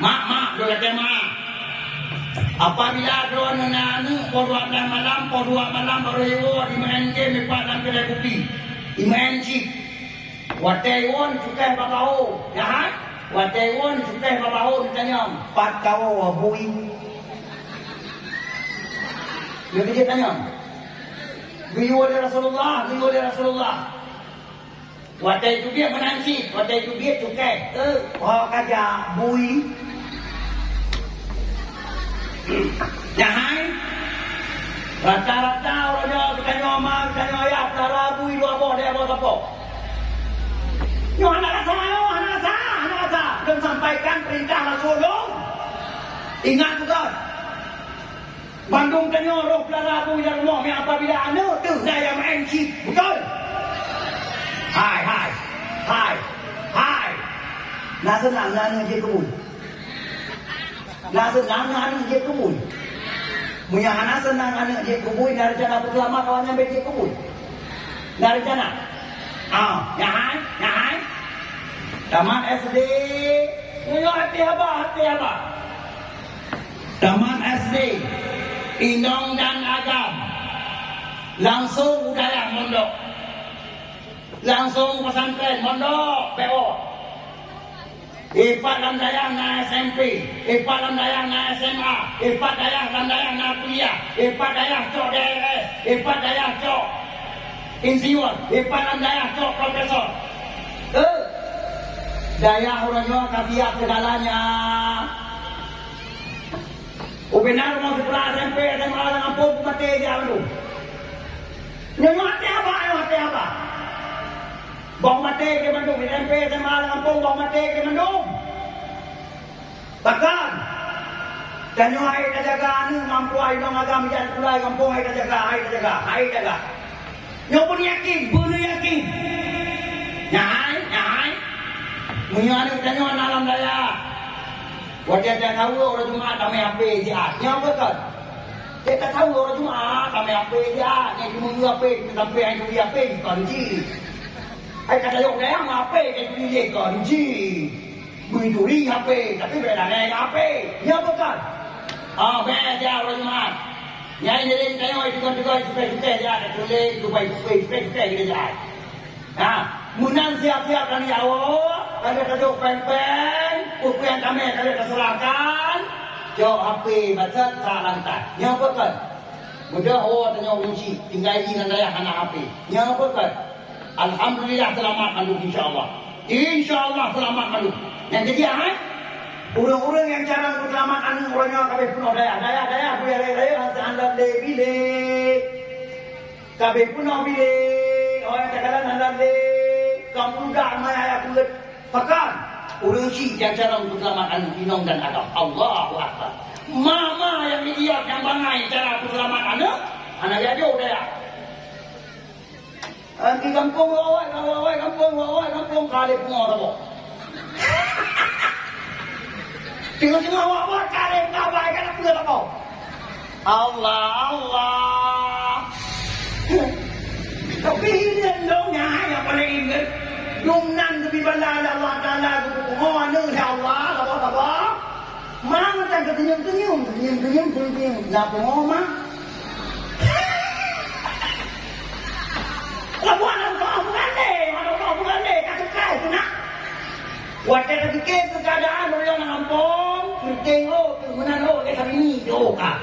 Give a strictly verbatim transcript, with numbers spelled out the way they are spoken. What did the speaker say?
Mak, mak, dua kata mak. Apabila droeneuh na aneuk, poh dua belas malam, poh dua malam baru iwoe, imeun game ipat lam kedai kopi. Imeun chip. Watèe iwoe cukai bak bahô, ya hai? Watèe iwoe cukai bak bahô, neutanyong, "Pat kawoe, Bui?" Nyoe jitanyong. "Geuyue lé Rasulullah, geuyue lé Rasulullah." Watèe teubiet meunan cit, watèe teubiet cukai. "Eh, ho ka jak, Bui?" Nyan hai, rata-rata uroe nyoe geutanyoe ma, geutanyoe ayah, peutara bui dua boh, dua boh sapo. Nyoe hana rasa, nyoe hana rasa, hana rasa. Lôn sampaikan peurintah langsung lôn. Ingat beutôi. Bandum tanyoe roh peutara bui lam rumoh, meuapabila aneuk teuh na nyang maén chip. Beutôi? Hai, hai. Hai. Hai. Na seunang na aneuk jeuet keu bui. Na seunang na aneuk jeuet keu bui. Meunyoe hana seunang aneuk jeuet keu bui, na reuncana peuseulamat awaknyan bèk jeuet keu bui. Na reuncana? Ah, nyan hai, nyan hai. Tamat S D, nyoe até haba, até haba. Tamat S D, inong dan agam, langsung u dayah mondok. Langsung pesantren, mondok, P O. Ipat lam dayah na S M P, ipat lam dayah na S M A, ipat dayah lam dayah na kuliah, ipat dayah cok D R S, ipat dayah cok insinyur, ipat lam dayah cok profesor. Eh, dayah uroe nyoe ka siap segalanya. Ubena rumoh sikula S M P, S M A lam gampông, maté siat mandum. Nyoe maté haba, nyoe maté haba. Boh maté keu mandum, S M P, S M A lam gampông, boh maté keu mandum. Pakon? Tanyoe hai tajaga aneuk, mampu hai nong agam jak sikula gampông, hai tajaga, hai tajaga, hai tajaga. Nyoe peuneuk yakin, peuneuk yakin. Nyan hai, nyan hai. Meunyoe aneuk tanyoe na lam dayah, watèe tasaweue uroe Jumat tamè H P siat. Nyoe beutôi. Watèe tasaweue uroe Jumat tamè H P siat. Nyan cuma H P, sampai hai turi H P, kon jih. Hai ka tayok dayah mè H P, ka turi lé kon jih. Meuturi H P, tapi bèk lalè H P. Nyoe beutôi. Ah, bèk siat uroe Jumat. Nyan jadi tanyoe teugoi-teugoi, cukai-cukai siat, tuléh, tupai-tupai, cukai-cukai kita siat. Nah, meunan siap-siap kami awak, kada tajok péng-péng, peue-peue nyang tamè kada taseurahkan, jok H P bacut sa lantai. Nyoe beutôi. Mudah ho tanyoe ureueng chik, tinggai di nan dayah hana H P. Nyoe beutôi. Alhamdulillah seulamat mandum insya Allah. Insya Allah seulamat mandum. Nyang keu jih, hai? Ureueng-ureueng nyang carông peuseulamat aneuk uroe nyoe ka abéh peunoh dayah. Dayah-dayah, buyah raya-raya, hana lé bilék. Ka abéh peunoh bilék, awak nyang takalon hana lé, ka muda maya ya buet. Pakon? Ureueng chik nyang carông peuseulamat aneuk inong dan agam. Allahu Akbar. Ma-ma nyang idiot nyang bangai cara peuseulamat aneuk, hana lé ajoh dayah. Di gampông awai, awai gampông, awai gampông, ka lheueh pungo saboh. Teungoh-teungoh awak buet ka lheueh tabai, ka lheueh pungo saboh. Allah, Allah. Tapi ingat dong, nyan nyang paleng ingat. Dum nan geubri bala lé Allah Taala, geupeupungo aneuk lé Allah, saboh-saboh. Ma mantong ka teunyum-teunyum, teunyum-teunyum, teunyum-teunyum. Na pungo ma. Labuan Allah meugandé, Allah meugandé, ka teukai keunan. Watèe tapike keuadaan ureueng lam gampông, meunteng oh, keu meunan oh, lé sabini, oh ka.